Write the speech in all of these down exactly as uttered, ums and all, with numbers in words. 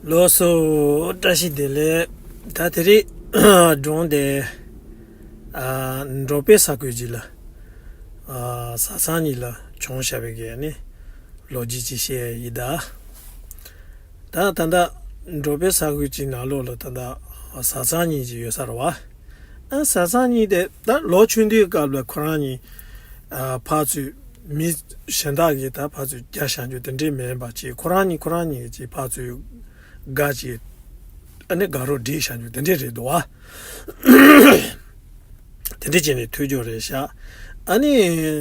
ལགས་སོ། བཀྲ་ཤིས་བདེ་ལེགས། ད་དེ་རིང་སྒྲུང་དེ། ཨ། འབྲོག་པའི་ས་ཁུལ་ཅིག་ལ། ཨ། བཟའ་ཚང་གཉིས་ལ་བྱུང་བཞག་པའི་གི་ནི་ལོ་རྒྱུས་ཅིག་བཤད་ཡིན་ད། ད་ད་ལྟ་འབྲོག་པའི་ས་ཁུལ་ཅིག་ནང་ལོགས་ལ་ད་ལྟ་བཟའ་ཚང་གཉིས་ཅིག་ཡོད་ས་རེད་བ། ཨ། བཟའ་ཚང་གཉིས་དེ་ད་ལོ་ཆུང་དུས་སྐབས་ལ་ཁོ་རང་གཉིས། ཨ། ཕར་ཚུར་མི་གཞན་དག་གིས་ད་ཕར་ཚུར་རྒྱག་བཞག་རྒྱུ་དེ་འདྲས་མིན་པ་ཅིག་ཁོ་རང་གཉིས་ཁོ་རང་གཉིས་ཀྱིས་ཕར་ཚུར་དགའ་ཅིག་ཨ་ནི་དགའ་རོགས་སྒྲིག་བཞག་རྒྱུ་དེ་འདྲས་རེད་འདུག་བ། དེ་འདྲས་བྱས་ནས་ཐུག་རྒྱུ་རེད་ཤག་ཨ་ནི་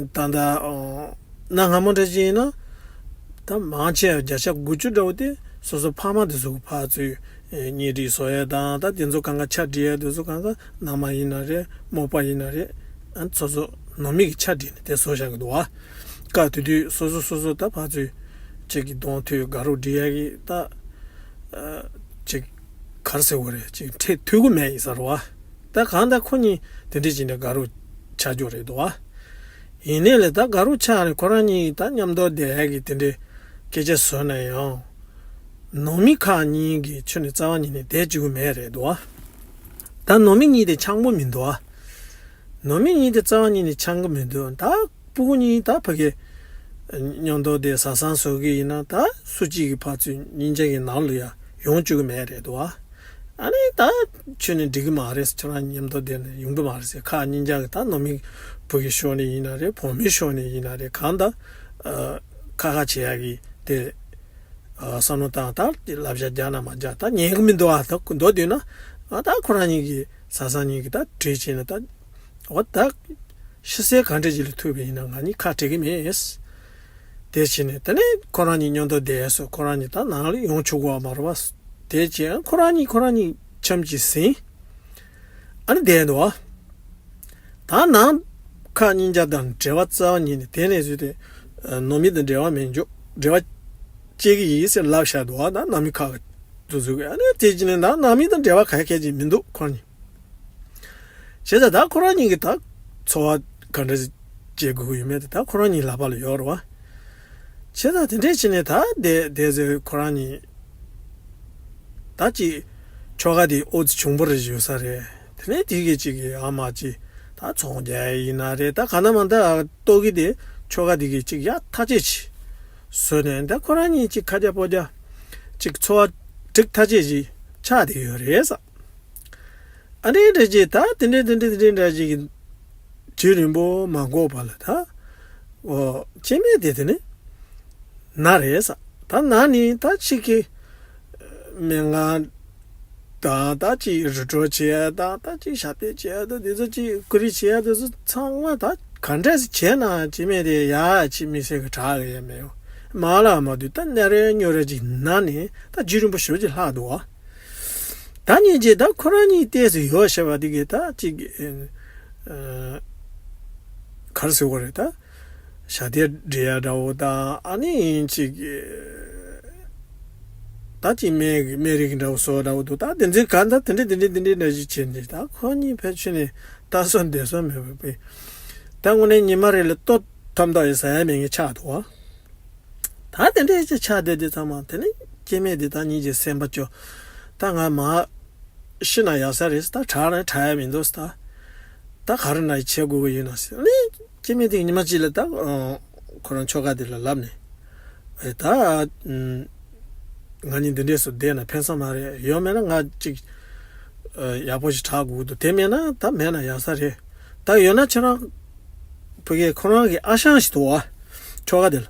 ད་ལྟ། ཨ། གནའ་སྔ་མོ་འདྲ་ཅིག་ཡིན་ན། ད་མང་ཆེ་བ་བརྒྱ་ཆ་དགུ་བཅུ་འདྲ་བོ་དེ་སོ་སོ་ཕ་མ་དེ་ཚོ་གི་ཕར་ཚུར། ཨེ། གཉེན་སྒྲིག་བཟོ་ཡས་དང་ད་དེ་ཚོ་གང་ག་ཆ་སྒྲིག་ཡས་དེ་ཚོ་གང་ག་མནའ་མ་ཡིན་ན་རེད། རྨོ་པ་ཡིན་ན་རེད། ཨ། སོ་སོ་ནང་མི་གི་ཆ་སྒྲིག་ནས་དེ་བཟོ་བཞག་གི་འདུག་བ། སྐབས་དེ་དུས་སོ་སོ་སོ་སོ་ད་ཕར་ཚུར་གཅིག་གི་གདོང་ཐུག་དགའ་རོགས་སྒྲིག་ཡས་ཀྱི་ད། ཨ། གཅིག་ག་རེ་ཟེར་དགོས་རེད། གཅིག་འཕྲད་ཐུབ་ཀྱི་མེད་ཡིན་ས་རེད་བ། ད་གང་ལྟར་ཁོ་གཉིས་དེ་འདྲས་བྱས་ནས་དགའ་རོགས་ཆགས་རྒྱུ་རེད་འདུག་བ། ཡིན་ནའི་ལས་ད་དགའ་རོགས་ཆགས་ནས་ཁོ་རང་གཉིས་ད་མཉམ་དུ་བསྡད་ཡག་གི་དེ་འདྲའི་སྐད་ཆ་བཟོས་ན་ཡང་། ནང་མི་ཁག་གཉིས་ཀྱི་ཁྱོན་ནས་རྩ་བ་ཉིད་ནས་བསྡད་བཅུག་གི་མེད་རེད་འདུག་བ། ད་ནང་མི་གཉིས་དེ་འཆམ་པོ་མི་འདུག་བ། ནང་མི་གཉིས་དེ་རྩ་བ་ཉིད་ནས་འཆམ་གི་མི་འདུག་ད་ཕྲུ་གུ་གཉིས་ད་ཕ་གི་མཉམ་དུ་བསྡད་བཟའ་ཚང་བཟོ་གི་ཡིན་ན་ད་སུ་གཅིག་གིས་ཕར་ཚུར་གཉིས་ཆ་གི་ནང་ལ་ཡང་ཡོང་བཅུག་གི་མེད་རེད་འདུག་བ། ཨ་ནི་ད་ཁྱོན་ནས་འགྲིག་གི་མ་རེད། ཁྱོད་རང་མཉམ་དུ་བསྡད་ནས་ཡོང་གི་མ་རེད་ཟེར། ཁག་གཉིས་ཀ་གི་ད་ནང་མི་བུ་གི་ཕྱོགས་ནས་ཡིན་ན་རེད། བུ་མོའི་ཕྱོགས་ནས་ཡིན་ན་རེད། གང་ལྟར། ཨ། ཁ་ཁ་བྱེད་ཡག་གི་དེ། ཨ། བསམ་བློ་བཏང་། ད་དེ་བསླབ་བྱ་རྒྱག་ན་མ་རྒྱག་ད་ཉན་གི་མི་འདུག་ཨ། ད་མདོར་བསྡུས་ན། ཨ། ད་ཁོ་རང་གཉིས་ཀྱི་བཟའ་ཚང་གཉིས་ཀྱི་ད་གྲོས་བྱས་ནས་ད། འོ་ད། ཕྱི་གསལ་ག་འདྲ་ཅིག་ལ་ཐུག་པ་ཡིན་ན་ང་གཉིས་ཁ་བྲལ་གི་མེད། དེ་བྱས་ནས་དེ་ནས་ཁོ་རང་གཉིས་མཉམ་དུ་བསྡད་སོ། ཁོ་རང་གཉིས་ད་ནང་ལ་ཡོང་ཆོག་གི་མ་རེད་བ། དེ་བྱས་ཁོ་རང་གཉིས་ཁོ་རང་གཉིས་འཆམ་གྱིས་ཟིན། ཨ་ནི་བསྡད་འདུག་བ། ད་ནང་ཁག་གཉིས་ཀ་དང་འབྲེལ་བ་རྩ་བ་ཉིད་ནས་དེ་ནས་བཟོས་ཏེ། ནང་མི་དང་འབྲེལ་བ་མེད་འཇོག་འབྲེལ་བ་བཅད་གི་ཡིན་ཟེར་ལབ་བཞག་འདུག་བ། ད་ནང་མི་ཁག་གི་དུ་ཚོད་ཀྱི་ཨ་ནི་དེ་བྱས་ནས་ད་ནང་མི་དང་འབྲེལ་བ་ག་གལ་ཅིག་མི་འདུག་ཁོ་གཉིས། བྱས་ཙང་ད་ཁོ་རང་གཉིས་ཀྱི་ད་འཚོ་བ་ག་འདྲ་བྱེད་དགོས་ཀྱི་ཡོད་མེད་དེ་ད་ཁོ་རང་གཉིས་ལག་པ་ལ་ཡོད་རེད་བ། བྱས་ཙང་དེ་འདྲས་བྱས་ནས་ད་དེ་དེ་ཚོས་ཁོ་རང་གཉིས་ད་ཅིག་ཁྱོ་ག་དེ་ཨོ་ཙི་གྱོང་པོ་རེ་ཡོད་ས་རེད། དེ་ནས་དེ་གི་ཅིག་གི་ཨ་མ་ཅིག་ད་ཚོང་རྒྱག་ཡིན་ན་རེད། ད་ག་ན་མ་ད་ལྟོ་གི་དེ་ཁྱོ་ག་དེ་གི་ཅིག་ཡག་ཐག་ཆོད་ཅིག་བཟོས་ནས་ད་ཁོ་རང་གཉིས་ཅིག་ཁ་རྒྱ་ཕོ་རྒྱ་ཅིག་འཚོ་བ་འགྲིག་ཐག་ཆོད་ཅིག་ཆགས་བསྡད་ཡོད་རེད་ས། ཨ་འདྲའི་འདྲ་ཅིག་ད་དེ་འདྲའི་དེ་འདྲའི་དེ་འདྲའི་འདྲ་ཅིག་གི་དུས་རིང་པོ་མ་འགོར་བ་ལ་ད། འོ། སྐྱེ་དམན་དེ་དེ་ནི་ན་རེད་ས། ད་ན་ནི་ད་ཅིག་གི་སྨན་ཁང་དང་ད་ཅིག་རི་བྲོ་བྱེད་ཡ་དང་ད་ཅིག་ཞབས་བརྟན་བྱེད་ཡ་དང་དེ་ཚོ་ཅིག་ཀུ་རི་བྱེད་ཡ་དེ་ཚོ་ཚང་མ་ད་ག་འདྲས་སེ་བྱས་ན་སྐྱེ་དམན་དེ་ཡ་ཅིག་མི་སེར་གི་དྲག་གི་ཡ་མེད་ཡོ། མ་ལ་མ་དུས་ད་ན་རེ་སྨྱོ་རེ་ཅིག་ན་ནི་ད་རྒྱུན་རིང་པོ་ཞེ་པོ་ཅིག་ལྷག་འདུག་བ། ད་སྙིང་རྗེ་ད་ཁོ་རང་གཉིས་ལྟས་སུ་ཡོད་ཤེས་པ་འདི་གས་ད་ཅིག་ཨ། ག་རེ་ཟེར་དགོས་རེད་ད། ཞབས་བརྟན་སྒྲིག་ཡ་འདྲ་བོ་དང་ཨ་ནི་ཅིག་ད་ཅིག་སྨན་སྨན་རིགས་འདྲ་བོ་བཟོ་འདྲ་བོ་འདུག་ད་དེ་ཚོའི་གང་ད་དེ་འདྲ་དེ་འདྲ་དེ་འདྲ་འདྲ་ཞིག་བྱས་ནས་ད་ཁོ་གཉིས་ཕལ་ཆེར་ནས་ལྟ་སོ་བསྡད་སོ་མེད་པ་པས། ད་དངོས་གནས་ཉི་མ་རེ་ལ་ལྟོ་ཐམ་ཐམ་ཡང་ཟ་ཡ་མེད་མཁན་ཆགས་འདུག་བ། ད་དེ་འདྲའི་ཅིག་ཆགས་བསྡད་དུས་ཚང་མ་དེ་ནི་སྐྱེ་དམན་དེ་ད་སྙིང་རྗེ་སེམས་པ་སྐྱོ། ད་ང་མ་ཤི་ན་ཡག་ས་རེད། ད་དྲག་ན་དྲག་ཡ་མི་འདུག་ད་ད་ག་རེ་ན་བྱེད་དགོས་ཀྱི་ཡིན་ན་ཟེར་ནས་སྐྱེ་དམན་དེ་ཉི་མ་གཅིག་ལ་ད་ཁོ་རང་ཁྱོ་ག་དེ་ལ་ལབ་ནས་ཨེ་ད་ང་གཉིས་འདི་འདྲས་སུ་བསྡད་ན་ཕན་ས་མ་རེད། ཡོད་མེད་ན་ང་གཅིག་ཡག་པོ་ཞིག་གྲགས་དགོས་འདུག་དེ་མེད་ན་ད་མེད་ན་ཡག་ས་རེད། ད་ཡོད་ན་ཁྱེད་རང་ཕ་གིའི་ཁོ་རང་གི་ཨ་ཞང་ཞིག་འདུག་བ། ཁྱོ་ག་དེ་ལ་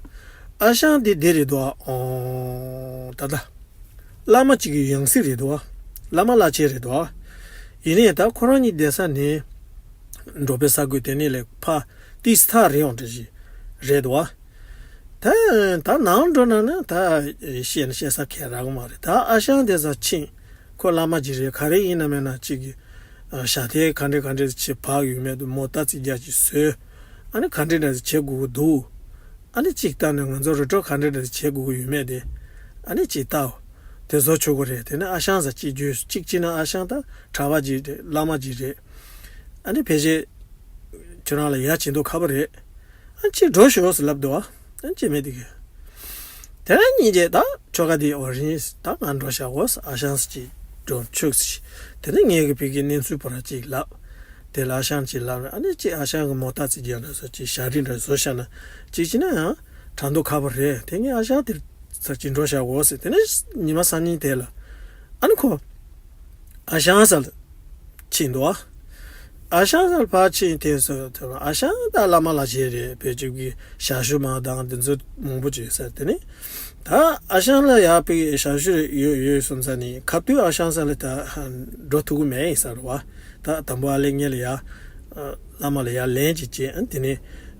ཨ་ཞང་དེ་དེ་རེད་འདུག་བ། ཨོ། ད་ལྟ་བླ་མ་གཅིག་གི་ཡང་སྲིད་རེད་འདུག་བ། བླ་མ་བླ་ཆེན་རེད་འདུག་བ། ཡིན་ནའི་ད་ཁོ་རང་གཉིས་བསྡད་ས་ནི་འབྲོག་པའི་ས་ཁུལ་དེ་ནས་ལས་ཕ་ཏིས་ཐ་རེ་ཡོང་འདྲ་ཞིག་རེད་འདུག་བ། ད་ད་ནང་འགྲོ་ན་ན་ད་བཤད་ན་བཤད་ས་ཁེལ་རག་གི་མ་རེད། ད་ཨ་ཞང་དེ་ས་ཕྱིན། ཁོ་བླ་མ་ཅིག་རེད། ག་རེ་ཡིན་ན་མེད་ན་ཅིག་གི་ཞབས་བརྟན་ག་འདྲ་ག་འདྲ་བྱེད་བག་ཡོད་མེད་དུ་མོ་ལྟ་ཙིག་རྒྱག་ཅིག་བཟོས། ཨ་ནི་ག་འདྲ་འདྲ་བྱེད་དགོས་ཀྱི་འདུག་ཨ་ནི་ཅིག་ལྟ་ནས་ང་ཚོ་རི་བྲོ་ག་འདྲ་འདྲ་བྱེད་དགོས་ཀྱི་ཡོད་མེད་དེ་ཨ་ནི་ཅིག་ལྟའོ། དེ་བཟོ་ཆོག་གི་རེད། དེ་ནི་ཨ་ཞང་ས་ཅིག་བརྗོད་ཅིག་བྱས་ན་ཨ་ཞང་ད་གྲྭ་པ་ཅིག་རེད། བླ་མ་ཅིག་རེད། ཨ་ནི་ཕལ་ཆེར་ཁྱོད་རང་ལ་ཡ་བྱེད་མདོག་ཁ་པོ་རེད། ཨ་ཅིག་འགྲོ་ཤོག་ཟེར་ལབ་འདུག་ཨ་ཅེ་མེད་དེ་གི། དེ་ནས་ཉིན་རྗེས་ད་ཁྱོ་ག་དེ་འོ་རིང་ད་ང་འགྲོ་བྱ་འོ་ཨ་ཞང་ཅིག་འགྲོ་ཆུག་ཟེར། དེ་ནས་ངས་གི་ཕ་གི་གནས་ཚུལ་པོ་ར་ཅིག་ལབ། དེ་ལ་ཨ་ཞང་ཅིག་ལབ་ར་ཨ་ནི་ཅིག་ཨ་ཞང་གི་མོ་ཊ་ཅིག་རྒྱག་ན་ས་ཅིག་ཞག་རིང་འདྲ་བཟོ་བྱ་ན་ཅིག་ཅིག་ན་ཡང་གྲང་དུ་ཁ་པོ་རེད། དེ་ངས་ཨ་ཞང་དེ་ས་ཅིག་འགྲོ་བྱ་འོ་ཟེར། དེ་ནས་ཉི་མ་སང་ཉིན་དེ་ལ་ཨ་ནི་ཁོ་ཨ་ཞང་ས་ལ་ཕྱིན་འདུག་ཨ་ཞང་ས་ལ་ཕར་ཕྱིན་དེ་སོ་ཨ་ཞང་ད་བླ་མ་ལ་བྱེད་རེད། བོད་ཅིག་གི་ཞག་ཤུ་མ་དང་དེ་ཚོ་མང་པོ་ཅིག་ཟེར། དེ་ནི་ད་ཨ་ཞང་ལ་ཡག་པའི་ཞག་ཤུ་ཡོད་ཡོད་སོང་ཙང་ནི་ཁ་ཐུག་ཨ་ཞང་ས་ལ་ད་འགྲོ་ཐུབ་ཀྱི་མེད་ཡིན་ས་རེད་བ། ད་དང་པོ་ཨ་ལེ་ངེད་ལ་ཡ་བླ་མ་ལ་ཡ་ལན་ཅིག་བྱས། ཨ་དེ་ནི་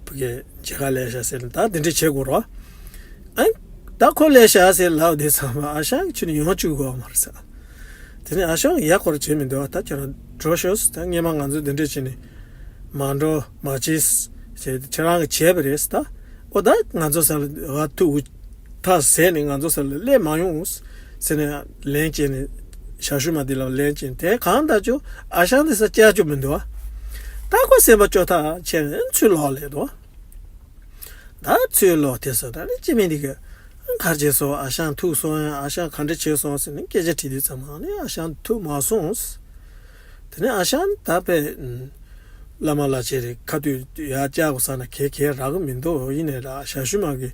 ཕ་གི་མཇལ་ཁ་སླེབས་ཤག་ཟེར་ལ་ད་དེ་འདྲ་བྱེད་དགོས་རེད་བ། ཨ་ད་ཁོ་སླེབས་ཤག་ཟེར་ལབ་དེ་ཚང་མ་ཨ་ཞང་ཁྱོད་ནི་ཡོང་བཅུག་དགོས་མ་རེད་ཟེར། དེ་ནས་ཨ་ཞང་ཡ་སྐོར་བྱེད་མི་འདུག་ད་ཁྱོད་རང་འགྲོ་ཤོག་ད་སྔས་མ་ང་ཚོ་འདི་འདྲས་བྱས་ནས་མ་འགྲོ་མ་བྱེད་ཟེར་ཁྱེད་རང་གིས་བྱས་པ་རེད་ད། ཨོ་ད་ང་ཚོ་ས་ལ་བ་ཐུག་ཐག་ཟད་ནས་ང་ཚོ་ས་ལ་སླེབས་མ་ཡོང་ཟེར་ནས་ལན་བྱས་ནས་ཞག་ཤུ་མ་འདི་ལ་ལན་བྱས་ནས་དེ་གང་ལྟར་ཅོ་ཨ་ཞང་འདི་ས་བཅར་རྒྱུ་མི་འདུག་ད་ཁོ་སེམས་པ་སྐྱོ་ཐག་ཆད་ནས་ཚུར་ལོག་སླེབས་འདུག་ད་ཚུར་ལོག་དེ་སོ་ད་ནི་སྐྱེ་དམན་འདི་གི་གར་བྱས་སོང་། ཨ་ཞང་ཐུག་སོང་ཡང་ཨ་ཞང་ག་འདྲ་བྱས་སོང་ཟེར་ནས་སྐད་ཆ་དྲིས་དུས་ཙམ་པ་ནི་ཨ་ཞང་ཐུག་མ་སོང་། དེ་ནས་ཨ་ཞང་ད་པས་བླ་མ་ལ་བྱས་རེད། ཁ་ཐུག་ཡར་བཅར་དགོས་ས་ན་གལ་གལ་རག་གི་མི་འདུག་ཡིན་ནའི་ལ་ཞག་ཤུ་མ་གི་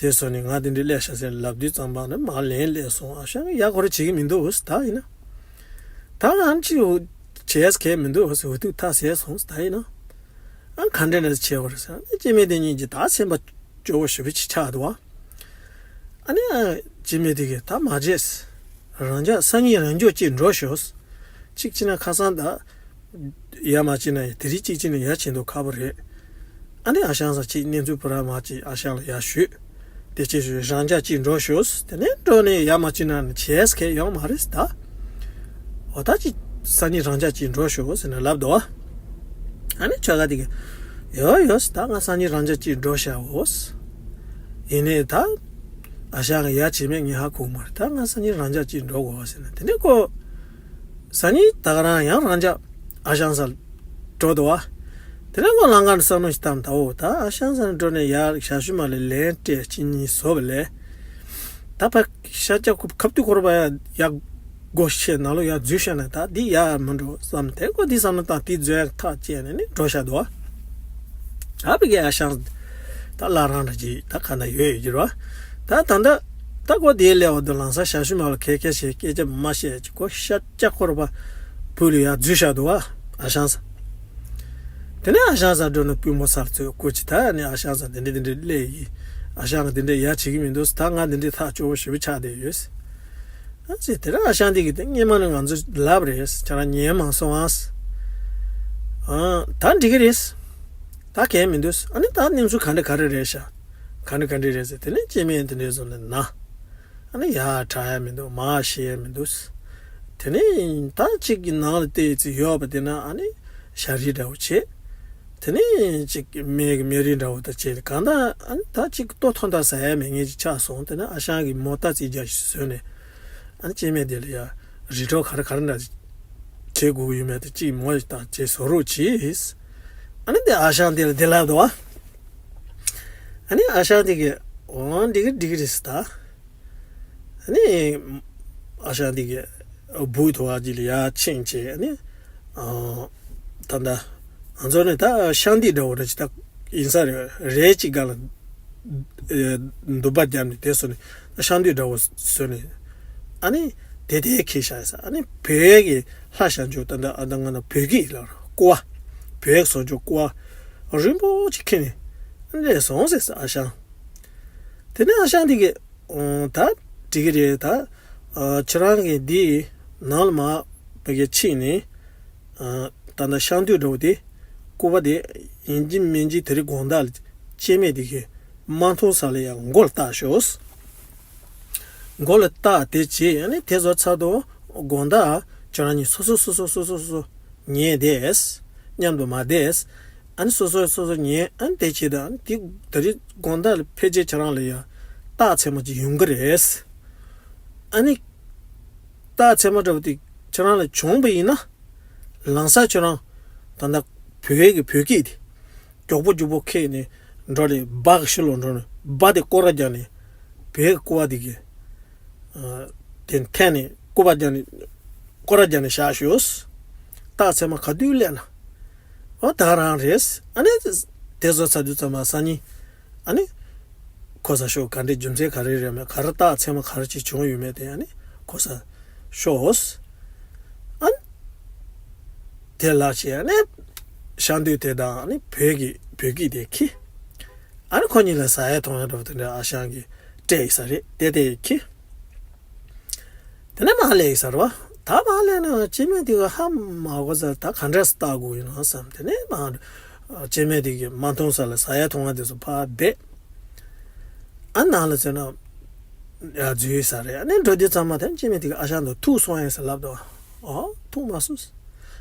དེ་སོ་ནི་ང་དེ་འདྲ་སླེབས་ཤག་ཟེར་ལབ་དུས་ཙམ་པ་ནི་མ་ལན་སླེབས་སོང་། ཨ་ཞང་ཡ་གོ་རེ་བྱེད་ཀྱི་མི་འདུག་ད་ཡིན་ན་ད་ང་ཅི་བྱས་གལ་མི་འདུག་འུ་ཐུག་ཐག་ཟད་སོང་ད་ཡིན་ན། ཨ་ག་འདྲ་ནས་བྱས་པ་རེད་ཟེར། ཨ་ནི་སྐྱེ་དམན་དེ་གཉིས་ཀྱིས་ད་སེམས་པ་སྐྱོ་བོ་ཞེ་པོ་ཅིག་ཆགས་འདུག་བ། ཨ་ནི་ཨ་སྐྱེ་དམན་དེ་གིས་ད་མ་བྱེད། རང་ཅག་སང་ཉིན་རང་ཕྱོགས་ཅིག་འགྲོ་ཤོག་ཅིག་བྱས་ན་ཁ་སང་ད་ཡ་མ་བྱས་ན་ཡ་དེ་རིང་ཅིག་བྱས་ན་ཡ་བྱེད་མདོག་ཁ་པོ་རེད། ཨ་ནི་ཨ་ཞང་ས་ཅིག་གནས་ཚུལ་པོ་ར་མ་ཅིག་ཨ་ཞང་ལ་ཡ་ཞུས། དེ་ཅི་ཞུས་རང་ཅག་ཅིག་འགྲོ་ཤོག་དེ་ནས་འགྲོ་ནས་ཡ་མ་ཅིག་ན་ནི་བྱས་ཁས་ཡོང་མ་རེད་ད། འོ་ད་ཅི་སང་ཉིན་རང་ཅག་ཅིག་འགྲོ་ཤོག་ཟེར་ནས་ལབ་འདུག་ཨ་ནི་ཁྱོ་ག་དེ་གི་ཡོ་ཡོ་ད་ང་སང་ཉིན་རང་ཅག་ཅིག་འགྲོ་ཤག་འོ། ཡིན་ནའི་ད་ཨ་ཞང་གི་ཡ་བྱེད་མེད་ངས་ཧ་གོ་མ་རེད། ད་ང་སང་ཉིན་རང་ཅག་ཅིག་འགྲོ་དགོས་ཟེར་ནས་དེ་ནས་ཁོ་སང་ཉིན་ད་ག་རང་ཡང་རང་ཅག་ཨ་ཞང་ས་འགྲོ་འདུག་བ། དེ་ནས་ཁོ་ལམ་ཁ་ནས་བསམ་བློ་ཞིག་བཏང་ད་འོ་ད་ཨ་ཞང་ས་ནས་འགྲོ་ནས་ཡར་ཞག་ཤུ་མ་ལས་ལན་སྤྲད་གཅིག་གཉིས་བཟོ་བ་ལས། ད་ཕ་ཤ་སྐྱ་ཁུ་ཁབ་ཏུ་འཁོར་བ་ཡ་ཡ་སྒོ་ཕྱེ་ནང་ལོགས་ཡ་འཛུལ་ཤ་ན་ད་འདི་ཡ་མི་འགྲོ་བསམ་དེ་ཁོ་འདི་བསམ་བློ་བཏང་དེ་འཛུལ་ཡ་ཐག་བཅད་ནས་ནི་འགྲོ་ཤ་འདུག་བ། ད་ཕ་གི་ཨ་ཞང་ད་བླ་རང་འདྲ་ཅིག་ད་ག་ན་ཡོད་ཡོད་ཀྱི་རེད་བ། ད་ད་ད་ད་ཁོ་དེའི་སླེ་བ་དུ་ལང་ས་ཞག་ཤུ་མ་ལ་ཁེ་ཁེ་ཞེས་སྐད་ཆ་མ་བཤད་ཅིག་ཁོ་ཤ་སྐྱ་འཁོར་བ་བུ་ལ་ཡ་འཛུལ་ཤ་འདུག་བ་ཨ་ཞང་ས། དེ་ནས་ཨ་ཞང་ས་འགྲོ་ནས་པུས་མོ་སར་ཚོས་བསྐོར་ཅིག་ད་ནི་ཨ་ཞང་ས་དེ་འདྲ་དེ་འདྲ་སླེ་ཡིན། ཨ་ཞང་གི་དེ་འདྲ་ཡ་བྱེད་ཀྱི་མི་འདུག་ད་ང་དེ་འདྲ་ཐག་སྐྱོ་བོ་ཞེ་པོ་ཆགས་བསྡད་ཡོད། ཨ་ཙི་དེ་རིང་ཨ་ཞང་དེ་གིས་དེ་སྔས་མ་ནས་ང་ཚོ་ལབ་རེད། ཁྱེད་རང་ཉན་མ་སོང་ཨ། ཨ་ད་འགྲིག་གི་རེད། ད་གལ་མི་འདུག་ཨ་ནི་ད་གནས་ཚུལ་ག་འདྲ་ག་རེ་རེད་ཤག་ག་འདྲ་ག་འདྲ་རེད་ཟེར་དེ་ནས་སྐྱེ་དམན་དེ་འདྲས་བཟོ་ནས་ན། ཨ་ནི་ཡ་དྲག་ཡ་མི་འདུག་མ་ཤེས་ཡ་མི་འདུག་དེ་ནས་ད་གཅིག་གི་ནང་ལ་བལྟས་ཚེ་ཡོད་པ་དེ་ན་ཨ་ནི་ཤ་རིལ་འདྲ་བོ་བྱེད། དེ་ནས་གཅིག་མེ་གི་མེ་རིལ་འདྲ་བོ་དང་བྱེད་གང་ལྟར་ཨ་ནི་ད་གཅིག་ལྟོ་ཐོག་མཐའ་ཟ་ཡ་མེད་མཁན་ཅིག་ཆགས་སོང་། དེ་ནས་ཨ་ཞང་གིས་མོ་ཊ་ཙིག་རྒྱག་ཞིག་བཟོས་ནས་ཨ་ནི་སྐྱེ་དམན་དེ་ལ་ཡ་རི་གྲོ་ག་རེ་ག་རེ་འདྲ་བྱེད་དགོས་ཀྱི་ཡོད་མེད་དེ་གཅིག་མོ་ཞིག་དང་བྱེད་བཟོ་རོགས་གྱིས། ཨ་ནི་དེ་ཨ་ཞང་དེ་ལ་དེ་ལབ་འདུག་བ། ཨ་ནི་ཨ་ཞང་དེ་གིས་འོང་འགྲིག་གི་འགྲིག་གི་རེད་ཟེར་ད། ཨ་ནི་ཨ་ཞང་དེ་གིས་བུ་དོ་བ་ཅིག་ལ་ཡར་ཕྱིན་བྱས་ཨ་ནི་ད་ལྟ་ང་ཚོ་ནི་ད་ཤང་འདི་འདྲ་བོ་འདྲ་ཅིག་ད་ཡིན་ས་རེད། རས་གཅིག་སྒང་ལ་འདུག་པ་བརྒྱབ་ནས་དེ་སོ་ནས་ཤང་འདི་འདྲ་བོ་བཟོས་ནས་ཨ་ནི་དེ་དེ་ཁྱེར་བཞག་ཡིན་ས། ཨ་ནི་བོད་ཀྱི་ལྷ་བཞག་འཇོག་ད་ལྟ་ཨ་ད་ང་ན་བོད་ཀྱི་ལ་ཀོ་བ་བོད་ཀྱི་བཟོ་འཇོག་ཀོ་བ་རིན་པོ་ཆེ་ཁྱེར་ནས་ཨ་ནི་སོང་ཟེར་ས་ཨ་ཞང་། དེ་ནས་ཨ་ཞང་དེ་གིས་ཨོ་ད་འགྲིག་གི་རེད། ད་ཨ་ཁྱེད་རང་གིས་འདི་ནང་ལ་མ་བོད་སྐད་ཕྱིན་ནས་ཨ་ད་ལྟ་ཤང་འདུས་འདྲ་བོ་དེ་སྐུ་པ་དེ་ཡིན་གཅིག་མིན་གཅིག་དེ་རིང་དགོང་དག་ལ་སྐྱེ་དམན་དེ་གིས་མ་མཐོང་ས་ལ་ཡང་མགོ་ལ་བཏགས་ཤོག་མགོ་ལ་བཏགས་དེ་བྱས་ཨ་ནི་དེ་ཚོ་ཚར་དུས་དགོང་དག་ཁྱེད་རང་གཉིས་སོ་སོ་སོ་སོ་སོ་སོ་སོ་ཉལ་བསྡད། མཉམ་དུ་མ་བསྡད། ཨ་ནི་སོ་སོ་སོ་སོ་ཉལ་ཨ་ནི་དེ་བྱས་ད་ཨ་ནི་དེ་ད་རེས་དགོང་དག་ལ་ཕལ་ཆེར་ཁྱེད་རང་ལ་ཡ་རྟགས་མཚན་མ་ཅིག་ཡོང་གི་རེད། ཨ་ནི་རྟགས་མཚན་མ་འདྲ་བོ་དེ་ཁྱེད་རང་ལ་བྱུང་བ་ཡིན་ན་ལམ་སང་ཁྱེད་རང་ད་ལྟ་བོད་ཀྱི་བོད་སྐད་དེ་མགྱོགས་པོ་མགྱོགས་པོ་ཁྱེར་ནས་འགྲོ་ནས་སྦ་གི་ཕྱི་ལོགས་འགྲོ་ནས་སྦ་དེ་སྐོར་ར་རྒྱག་ནས། བོད་ཀྱི་སྐུ་པར་དེ་གི་དེ་འཐེན་ནས་སྐུ་པར་རྒྱག་ནས་སྐོར་ར་རྒྱག་ནས་བཞག་ཤོག་རྟགས་མཚན་མ་ག་དུས་སླེབས་ན། འོ་ད་རང་རེད། ཨ་ནི་དེ་བཟོ་ཚར་དུས་ཙམ་པ་སང་ཉིན་ཨ་ནི་གོ་ས་ཤོག་ག་འདྲའི་རྒྱུ་མཚན་ག་རེ་རེད་མེད་ག་རེ་རྟགས་མཚན་མ་ག་རེ་ཅིག་བྱུང་ཡོད་མེད་དེ་ཨ་ནི་གོ་ས་ཤོག་ཨ་ནི་དེ་ལ་བྱས་ཨ་ནི་ཤ་འདུས་དེ་དང་ཨ་ནི་བོད་ཀྱི་བོད་སྐད་དེ་ཁྱེར། ཨ་ནི་ཁོ་གཉིས་ལ་ཟ་ཡ་འཐུང་ཡ་འདྲ་པོ་དེ་འདྲ་ཨ་ཞང་གིས་སྤྲད་ཡི་ས་རེད་དེ་དེ་ཁྱེར། དེ་ནས་མར་སླེབས་ཡི་ས་རེད་བ། ད་མར་སླེབས་ནས་སྐྱེ་དམན་དེ་ག་ཧ་མ་གོ་ས་ད་ག་འདྲས་སེ་བལྟ་དགོས་ཡིན་ནམ་བསམ། དེ་ནས་མར་སྐྱེ་དམན་དེ་གི་མ་མཐོང་ས་ལ་ཟ་ཡ་འཐུང་ཡ་དེ་ཚོ་ཕར་སྦས། ཨ་ནང་ལ་ཚུད་ན་ཡ་འཛུལ་ཡི་ས་རེད། ཨ་ནི་འགྲོ་དུས་ཙམ་པ་དེ་སྐྱེ་དམན་དེ་གི་ཨ་ཞང་དང་ཐུག་སོང་ཡིན་ཟེར་ལབ་འདུག་ཨོ་ཐུག་མ་སོང་།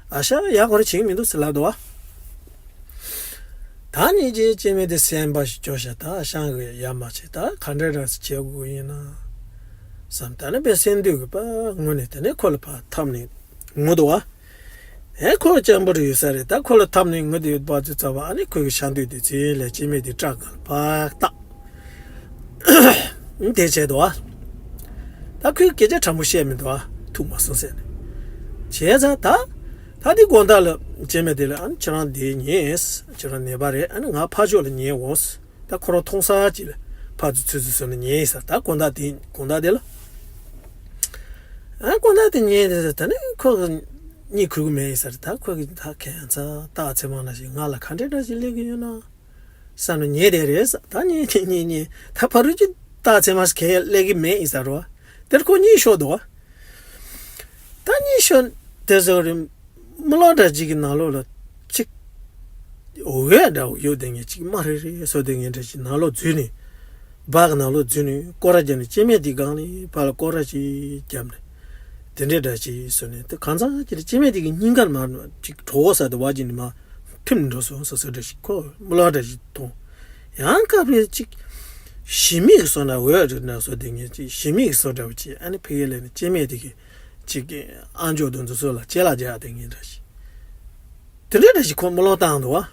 ཨ་ཞང་ཡ་གོ་རེ་བྱེད་ཀྱི་མི་འདུག་ཟེར་ལབ་འདུག་བ། ད་ཉིད་ཀྱི་སྐྱེ་དམན་དེ་སེམས་པ་ཞིག་སྐྱོ་ཤ། ད་ཨ་ཞང་གི་ཡ་མ་བྱེད་ད་ག་འདྲ་རང་སེ་བྱེད་དགོས་ཡིན་ན་བསམ། ད་ནི་དཔེ་སེམས་སྡུག་གི་པ་ངུ་ནས་དེ་ནས་ཁོ་ལ་ཕར་འཐམ་ནས་ངུ་འདུག་བ། ཨེ་ཁོ་སྤྱང་པོ་རེ་ཡོད་ས་རེད། ད་ཁོ་ལ་འཐམ་ནས་ངུ་དེ་ཡོད་པ་དུས་ཙམ་པ་ཨ་ནི་ཁོའི་ཤ་འདུས་དེ་ཚེ་ལས་སྐྱེ་དམན་དེ་སྐྲག་ག་ལ་ཕར་བཏགས། དེ་བྱས་འདུག་བ། ད་ཁོས་སྐད་ཆ་དྲང་པོ་བཤད་མི་འདུག་བ། ཐུག་མ་སོང་ཟེར་ནས། བྱས་ཙང་ད། ད་དེ་དགོང་དག་ལ་སྐྱེ་དམན་དེ་ལ་ཨ་ནི་ཁྱེད་རང་འདི་ཉལ། ཁྱེད་རང་ནད་པ་རེད། ཨ་ནི་ང་ཕར་ཕྱོགས་ལ་ཉལ་འོང་། ད་ཁོ་རང་མཐོང་ས་ཅིག་ལ་ཕར་ཚུར་ཚུར་ཚུར་ནས་ཉལ་ཡི་ས། ད་དགོང་དག་དེ་དགོང་དག་དེ་ལ། ཨ་དགོང་དག་དེ་ཉལ་དེ་ད་ནི་ཁོ་གཉིད་ཁུག་གི་མེད་ཡི་ས་རེད། ད་ཁོ་གི་ད་ཁྱད་མཚར་རྟགས་མཚན་མ་ན་ཞིག་ང་ལ་ག་འདྲ་འདྲ་ཞིག་སླེབས་ཀྱི་ཡོད་ན། བསམ་ནས་ཉལ་བསྡད་རེད་ས། ད་ཉལ་ཉལ་ཉལ་ཉལ་ད་ཕ་རོལ་གྱི་རྟགས་མཚན་མ་ཞིག་གས་སླེབས་ཀྱི་མེད་ཡིན་ས་རེད་བ། དེར་ཁོ་གཉིད་ཤོར་འདུག་བ། ད་གཉིད་ཤོར་དེ་ཟེར་རེད། རྨི་ལམ་འདྲ་ཅིག་གི་ནང་ལོགས་ལ་ཅིག་འོད་འདྲ་བོ་ཡོད་དེ་ངས་ཅིག་དམར་ཧྲིལ་ཧྲིལ་བཟོ་དེ་ངས་འདྲ་ཅིག་ནང་ལོགས་འཛུལ་ནས། སྦག་གི་ནང་ལོགས་འཛུལ་ནས་སྐོར་ར་བརྒྱབ་ནས་སྐྱེ་དམན་དེ་སྒང་ནས་ཕར་ལ་སྐོར་ར་ཅིག་བརྒྱབ་ནས། དེ་འདྲའི་འདྲ་ཅིག་བཟོས་ནས་དེ་གང་ཚང་ཅིག་ལ་སྐྱེ་དམན་དེ་གི་སྙིང་གར་མར་ཅིག་གྲོད་ཁོག་ས་དེ་བ་ཅིག་ནས་མར་ཐིམ་འགྲོ་སོང་ཟེར་ཟེར་འདྲ་ཞིག་ཁོ་རྨི་ལམ་འདྲ་ཞིག་མཐོང་། ཡང་སྐབས་རེ་ཅིག་ཞི་མི་གི་བཟོ་འདྲ་འོད་རིག་འདྲ་བཟོ་དེ་ངས་ཅིག་ཞི་མི་གི་བཟོ་འདྲ་བོ་ཅིག་ཨ་ནི་ཕ་གི་ལ་ནི་སྐྱེ་དམན་དེ་གི་ཅིག་གི་ཨ་མཆོག་དེ་ཚོ་ཚོ་ལ་ལྕེ་ལ་རྒྱག་དེ་ངས་འདྲ་ཞིག་དེ་འདྲ་འདྲ་ཞིག་ཁོ་རྨི་ལམ་བཏང་འདུག་བ།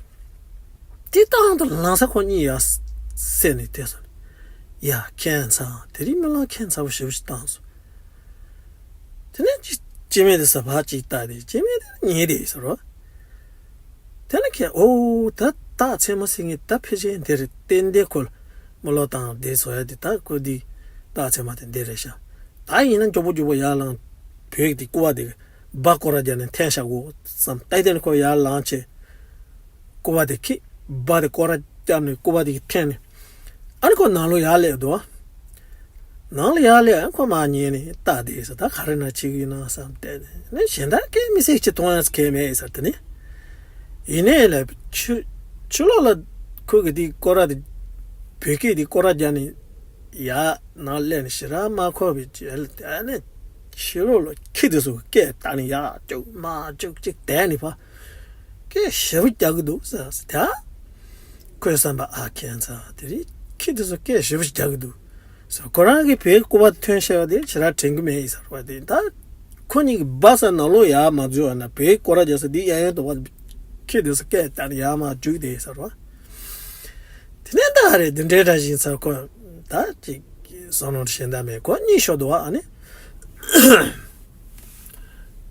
དེ་བཏང་དུས་ལམ་སང་ཁོ་གཉིད་ཡར་སད་ནས་དེ་སོང་། ཡ་ཁྱད་མཚར། དེ་རིང་རྨི་ལམ་ཁྱད་མཚར་པོ་ཞེ་པོ་ཞིག་བཏང་སོང་། དེ་ནས་ཅི་སྐྱེ་དམན་དེ་ས་ཕར་ཅིག་བལྟས་ཏེ་སྐྱེ་དམན་དེ་ཉལ་བསྡད་ཡོད་ས་རེད། དེ་ནས་ཁྱེད་ཨོ་ད་རྟགས་མཚན་མ་ཟེར་མཁན་ད་ཕལ་ཆེར་འདི་རེད། ཏན་ཏན་ཁོ་ལ་རྨི་ལམ་བཏང་བསྡད་བཟོ་ཡ་དེ་ད་ཁོ་འདི་རྟགས་མཚན་མ་དེ་འདི་རེད་ཤག་ད་ཡིན་ན་མགྱོགས་པོ་མགྱོགས་པོ་ཡར་ལངས། བོད་ཀྱི་དེ་སྐུ་པར་དེ་སྦག་སྐོར་ར་བརྒྱབ་ནས་འཐེན་བཞག་དགོས་བསམ། ད་དེ་ནས་ཁོ་ཡར་ལངས་བྱས། སྐུ་པར་དེ་ཁྱེར། སྦག་དེ་སྐོར་ར་བརྒྱབ་ནས་སྐུ་པར་དེ་འཐེན་ནས། ཨ་ནི་ཁོ་ནང་ལོགས་ཡར་སླེབས་འདུག་ནང་ལ་ཡར་སླེབས་ཨ་ཁོ་མར་ཉལ་ནས་ལྟ་བསྡད་ས། ད་ག་རེ་ན་བྱེད་ཀྱི་ཡིན་ན་བསམ་བསྡད་ནས་ནི་གཞན་དག་གིས་མི་སེར་གྱི་མཐོང་ཡག་གང་ཡང་མེད་ས་དེ་ནི། ཡིན་ནའི་ལ་ཕྱི་ཕྱི་ལོགས་ལ་ཁོ་གི་དེ་སྐོར་ར་དེ་བོད་སྐད་དེ་སྐོར་ར་བརྒྱབ་ནས་ཡར་ནང་སླེབས་ནས་ཞེ་དྲག་མ་འཁོར་བའི་རྗེས་ལ་དེ་ནས་ཕྱི་ལོགས་ལ་ཁྱི་དེ་ཚོ་སྐད་བཏང་ནས་ཡར་བཅུག་མར་བཅུག་ཅིག་བསྡད་ནས་ཕར། སྐད་ཞེ་པོ་རྒྱག་གི་འདུག་ཟེར་ཟེར་ད། ཁོས་བསམ་པ་ཨ་ཁྱད་མཚར་དེ་རིང་ཁྱི་དེ་ཚོ་སྐད་ཞེ་པོ་ཞིག་རྒྱག་གི་འདུག་ཟེར། ཁོ་རང་གིས་བོད་སྐུ་པར་ཐོན་ཤེས་པ་དེ་ཞེ་དྲག་དྲན་གི་མེད་ཡིན་ཟེར་བ་དེ་ད། ཁོ་གཉིས་ཀྱི་སྦག་ས་ནང་ལོགས་ཡར་མ་འཛུལ་བ་ན་བོད་སྐོར་ར་རྒྱག་ས་འདི་གཡས་གཡོན་དུ་བ་ཁྱི་དེ་ཚོ་སྐད་བཏང་ནས་ཡར་མར་རྒྱུག་བསྡད་ཡིན་ཟེར་བ། དེ་ནས་ད་རེད་འདི་འདྲའི་འདྲ་ཞིག་ཡིན་ས་ཁོ་ད་ཅིག་བསམ་བློ་གཞན་དག་མེད། ཁོ་གཉིད་ཤོར་འདུག་བ་ཨ་ནི།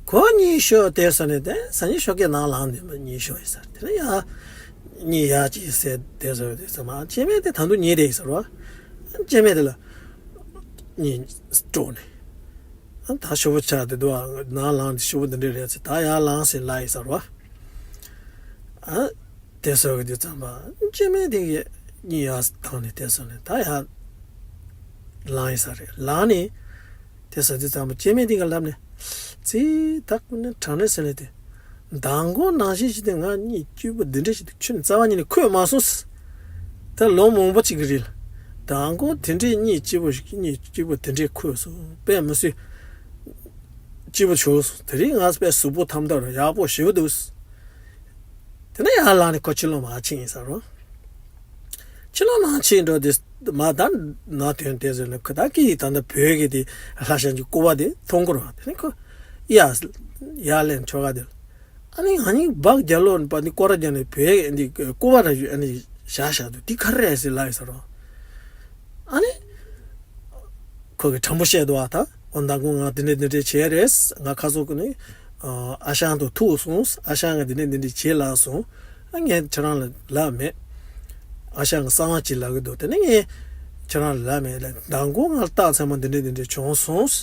ཁོ་གཉིད་ཤོར་དེ་ས་ནས་དེ་སང་ཉིན་ཞོགས་ཀས་ནང་ལངས་ནས་མ་གཉིད་ཤོར་ཡིན་ས་དེ་ནས་ཡ། གཉིད་ཡག་ཅིག་སད་དེ་ས་དེ་ས་མ་སྐྱེ་དམན་དེ་ད་དུང་ཉལ་བསྡད་ཡིན་ས་རེད་བ། སྐྱེ་དམན་དེ་ལ་གཉིད་དཀྲོགས་ནས། ཨ་ད་ཤོག་བུ་ཆགས་དེ་འདུག་ཨ། ནང་ལངས་ཏེ་ཤོག་བུ་འདི་འདྲས་རེད་ཟེར། ད་ཡར་ལངས་ཟེར་ལབ་ཡིན་ས་རེད་བ། ཨ་དེ་ཟེར་གི་དུས་ཙམ་པ་སྐྱེ་དམན་དེ་གིས་གཉིད་ཡར་བཏང་ནས་དེ་ཟེར་ནས་ད་ཡར་ལངས་ཡིན་ས་རེད། ལངས་ནས་དེ་ཟེར་དུས་ཙམ་པ་སྐྱེ་དམན་དེ་གིས་ལབ་ནས། ཙི་ད་ཁོ་ནི་དྲང་གནས་ཟེར་ནས་དེ། མདང་དགོང་ནང་བཞིན་ཞིག་དེ་ང་གཉིད་སྐྱིད་པོ་འདི་འདྲས་ཞིག་དེ་ཁྱོན་རྩ་བ་ཉིད་ནས་ཁུག་མ་སོང་ཟེར། ད་ལོ་མང་པོ་ཅིག་གི་རིང་ལ། མདང་དགོང་དེ་འདྲས་གཉིད་སྐྱིད་པོ་ཞིག་གཉིད་སྐྱིད་པོ་དེ་འདྲས་ཁུག་སོང་། དཔེ་མི་སྲིད་སྐྱིད་པོ་བྱུང་སོང་། དེ་རིང་ང་དཔེ་གཟུགས་པོ་ཐམ་ཐམ་རེད། ཡག་པོ་ཞེ་པོ་འདུག་ཟེར། དེ་ནས་ཡར་ལངས་ནས་ཁོ་ཕྱི་ལོགས་མར་ཕྱིན་ཡིན་ས་རེད། ཕྱི་ལོགས་མར་ཕྱིན་འགྲོ་དུས་མར་ད་ནང་ཐོན་དེ་ཟེར་ནས་ཁོ་ད་ཀི་ཡིས་ད་ལྟ་བོད་ཀྱི་དེ་ལྷ་ཞང་གི་སྐུ་པར་དེ་མཐོང་གི་རེད་བ། དེ་ནས་ཁོ་ཡར་ཡར་ལེན་ཆོ་ག་དེ་ལ། ཨ་ནི་ང་གཉིས་སྦག་རྒྱབ་ལོགས་ནས་པ་འདི་སྐོར་ར་རྒྱབ་ནས་བོད་ཀྱི་འདི་སྐུ་པར་ར་ཞུ་ཨ་ནི་བཞག་བཞག་འདུག་འདི་ག་རེ་རེད་ཟེར་ལབ་ཡིན་ས་རེད་བ། ཨ་ནི། ཁོ་གི་དྲང་པོ་བཤད་འདུག་བ། ད་འོ་མདང་དགོང་ང་འདི་འདྲས་འདི་འདྲས་བྱས་རེད། ང་ཁ་སང་ཀུན་ནས་ཨ་ཞང་དང་ཐུག་སོང་། ཨ་ཞང་ང་འདི་འདྲས་འདི་འདྲས་བྱས་ལབ་སོང་། ཨ་ངས་ཁྱེད་རང་ལ་ལབ་མེད། ཨ་ཞང་གི་གསང་བ་ཅིག་ལབ་གི་འདུག་དེ་ནས་ངས་ཁྱེད་རང་ལ་ལབ་མེད་ལ། མདང་དགོང་ང་ལ་རྟགས་མཚན་མ་འདི་འདྲས་འདི་འདྲས་བྱུང་སོང་།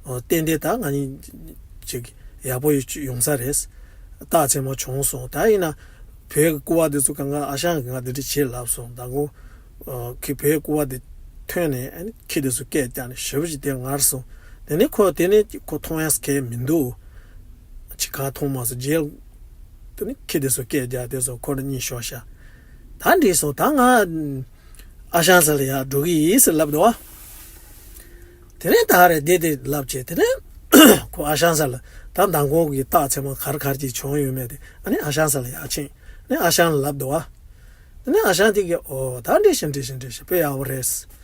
ཨོ་ཏན་ཏན་ད་ང་གཉིས་ཅིག་ཡག་པོ་ཡོང་ས་རེད། རྟགས་མཚན་མ་བྱུང་སོང་། ད་ཡིན་ན་བོད་ཀྱི་སྐུ་པར་དེ་ཚོ་གང་ག་ཨ་ཞང་གིས་ང་འདི་འདྲ་བྱེད་ལབ་སོང་། ད་ཁོ་ཁྱི་བོད་སྐུ་པར་དེ་ཐོན་ནས་ཨ་ནི་ཁྱི་དེ་ཚོ་སྐད་རྒྱག་ནས་ཞེ་པོ་ཅིག་དེ་ངར་སོང་། དེ་ནས་ཁོ་དེ་ནས་ཁོ་མཐོང་ཡས་གང་མི་འདུག་ཅི་ག་མཐོང་མ་སོང་། རྗེས་དེ་ནས་ཁྱི་དེ་ཚོ་སྐད་རྒྱག་དེ་ཚོ་ཁོ་རང་གཉིད་ཤོར་ཤག་ད་འགྲིག་སོང་། ད་ང་ཨ་ཞང་ས་ལ་ཡར་འགྲོ་གི་ཡིན་ཟེར་ལབ་འདུག་བ། དེ་ནས་ད་རེ་བསྡད་དེ་ལབ་བྱས། དེ་ནས་ཁོ་ཨ་ཞང་ས་ལ་ད་མདང་དགོང་གི་རྟགས་མཚན་མ་ག་རེ་ག་རེ་ཅིག་བྱུང་ཡོད་མེད་དེ་ཨ་ནི་ཨ་ཞང་ས་ལ་ཡར་ཕྱིན། ཨ་ནི་ཨ་ཞང་ལ་ལབ་འདུག་བ། དེ་ནས་ཨ་ཞང་དེ་གིས་ཨོ་ད་འགྲིག་ཤག་འགྲིག་ཤག་འགྲིག་ཤག་དཔེ་ཡག་པོ་རེད།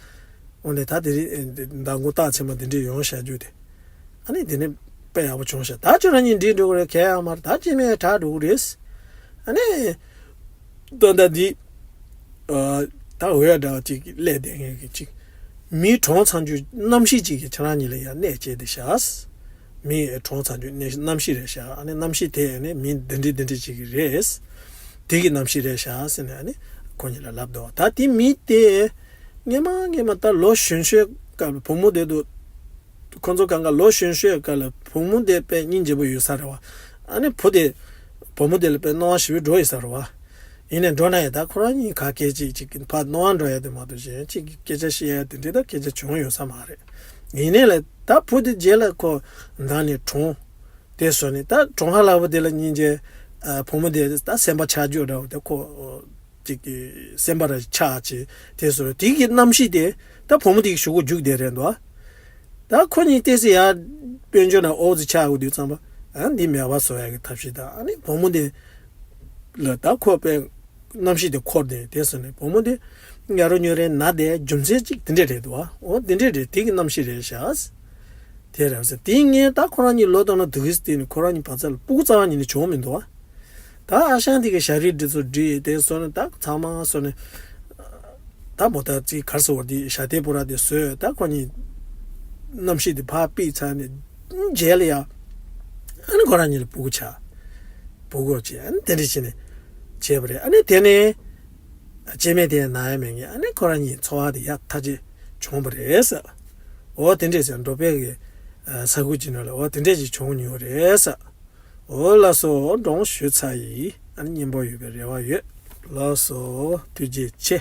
འོ་ནས་ད་དེ་རིང་མདང་དགོང་རྟགས་མཚན་མ་དེ་འདྲས་ཡོང་བཞག་རྒྱུ་དེ། ཨ་ནི་དེ་ནས་དཔེ་ཡག་པོ་བྱུང་ཤག་ད་ཁྱོད་རང་གཉིས་འགྲིག་འགྲོ་གི་རེད། གལ་ཡང་མ་རེད། ད་སྐྱེ་དམན་དྲག་འགྲོ་གི་རེད། ཨ་ནི། ད་ལྟ་འདི། ཨ། ད་འོད་འདྲ་བ་ཅིག་སླེབས་བསྡད་མཁན་གྱི་ཅིག་མི་གྲོངས་ཚར་རྒྱུ་རྣམ་ཤེས་ཅིག་གིས་ཁྱེད་རང་གཉིས་ལ་ཡང་གནོད་བྱས་བསྡད་ཤག་མི་གྲོངས་ཚར་རྒྱུ་གནོད་རྣམ་ཤེས་རེད་ཤག་ཨ་ནི་རྣམ་ཤེས་དེ་ནི་མི་འདི་འདྲའི་འདི་འདྲའི་ཅིག་གི་རེད། དེ་གི་རྣམ་ཤེས་རེད་ཤག་ཟེར་ནས་ཨ་ནི་ཁོ་གཉིས་ལ་ལབ་འདུག་ད་དེ་མི་དེ་སྔན་མ་སྔན་མ་ད་ལོ་གཞོན་ཤོས་སྐབས་བུ་མོ་དེ་དུ། ཁོ་ཚོ་གང་ག་ལོ་གཞོན་ཤོས་སྐབས་ལ་བུ་མོ་དེ་དཔེ་སྙིང་རྗེ་པོ་ཡོད་ས་རེད་བ། ཨ་ནི་བུ་དེ། བུ་མོ་དེ་ལ་དཔེ་སྣང་བ་ཞེ་པོ་འགྲོ་ཡོད་ས་རེད་བ། ཡིན་ནའི་འགྲོ་ན་ཡང་ད་ཁོ་རང་གཉིས་ག་སྐད་ཅིག་ཅིག་གི་ཕར་སྣང་བ་འགྲོ་ཡ་དེ་མ་གཏོགས་གཞན་ཅིག་གི་སྐད་ཆ་བཤད་ཡ་དེ་འདྲའི་ད་སྐད་ཆ་བྱུང་ཡོད་ས་མ་རེད། ཡིན་ནའི་ལ་ད་བུ་དེ་རྗེས་ལ་ཁོ་མདང་ནས་གྲོངས། དེ་སོང་ནས་ད་གྲོངས་ཧ་ལ་བུ་དེ་ལ་སྙིང་རྗེ། ཨ། བུ་མོ་དེ་ད་སེམས་པ་ཆགས་རྒྱུ་འདྲ་བོ་དེ་ཁོ། ཅིག་གི་སེམས་པ་ར་ཆགས་བྱས་དེ་སོང་དེ་གི་རྣམ་ཤེས་དེ་ད་བུ་མོ་དེ་གི་གཞུག་གུ་རྒྱུག་བསྡད་རེད་འདུག་ད་ཁོ་གཉིས་ཏོག་ཙམ་ཡར་དཔལ་འབྱོར་ནང་ཨོ་ཙི་ཆགས་འོ་དུས་ཙམ་པ་ཨ་འདི་མེད་པ་བཟོ་ཡ་གི་ཐབས་ཤེས་དང་ཨ་ནི་བུ་མོ་དེ་ལ་ད་ཁོ་པའི་རྣམ་ཤེས་དེ་འཁོར་ཏེ་དེ་སོང་ནས་བུ་མོ་དེ་ཡ་རོ་ཉོ་རེ་ན་དེ་རྒྱུ་མཚན་ཅིག་དེ་འདྲས་རེད་འདུག་ཨོ་དེ་འདྲས་རེད། དེ་གི་རྣམ་ཤེས་རེད་ཤག་དེ་རེད་ཟེར། དེ་ངས་ད་ཁོ་རང་གཉིས་ལོ་ལྟར་ན་དུ་གིས་དེ་ནི་ཁོ་རང་གཉིས་བར་ཚ་ལ་སྤུ་གུ་རྩ་བ་ཉིད་ནས་བྱུང་མི་འདུག་ད་ཨ་ཞང་དེ་གི་ཞ་རི་འདི་ཚོ་བསྒྲིགས་དེ་སོང་ནས་ད་ཚང་མ་སོང་ནས། ད་མོ་ད་ཅིག་གར་སོང་བ་དེ་ཞ་ཏེ་པུ་ར་དེ་བཟོས། ད་ཁོ་གཉིས་རྣམ་ཤེས་དེ་ཕར་ཕུད་ཚར་ནས་རྗེས་ལ་ཡ། ཨ་ནི་ཁོ་རང་གཉིས་ལ་སྤུ་གུ་ཆགས། སྤུ་གུ་བྱས་ཨ་ནི་དེ་འདྲ་བྱས་ནས་བྱས་པ་རེད། ཨ་ནི་དེ་ནས་སྐྱེ་དམན་དེ་ན་ཡ་མེད་ངེས་ཨ་ནི་ཁོ་རང་གཉིས་འཚོ་བ་དེ་ཡག་ཐག་ཆོད་བྱུང་བ་རེད་ཟེར། འོ་དེ་འདྲས་ཟེར་འགྲོ་ཕན་གྱི་ས་ཁུལ་གྱི་ནང་ལ་འོ་དེ་འདྲས་ཅིག་བྱུང་མྱོང་རེད་ཟེར། འོ་ལགས་སོ། སྒྲུང་ཞུས་ཚར་ཡིན། ཨ་ནི་སྙན་པོ་ཡོད་པའི་རེ་བ་ཡོད། ལགས་སོ། ཐུགས་རྗེ་ཆེ།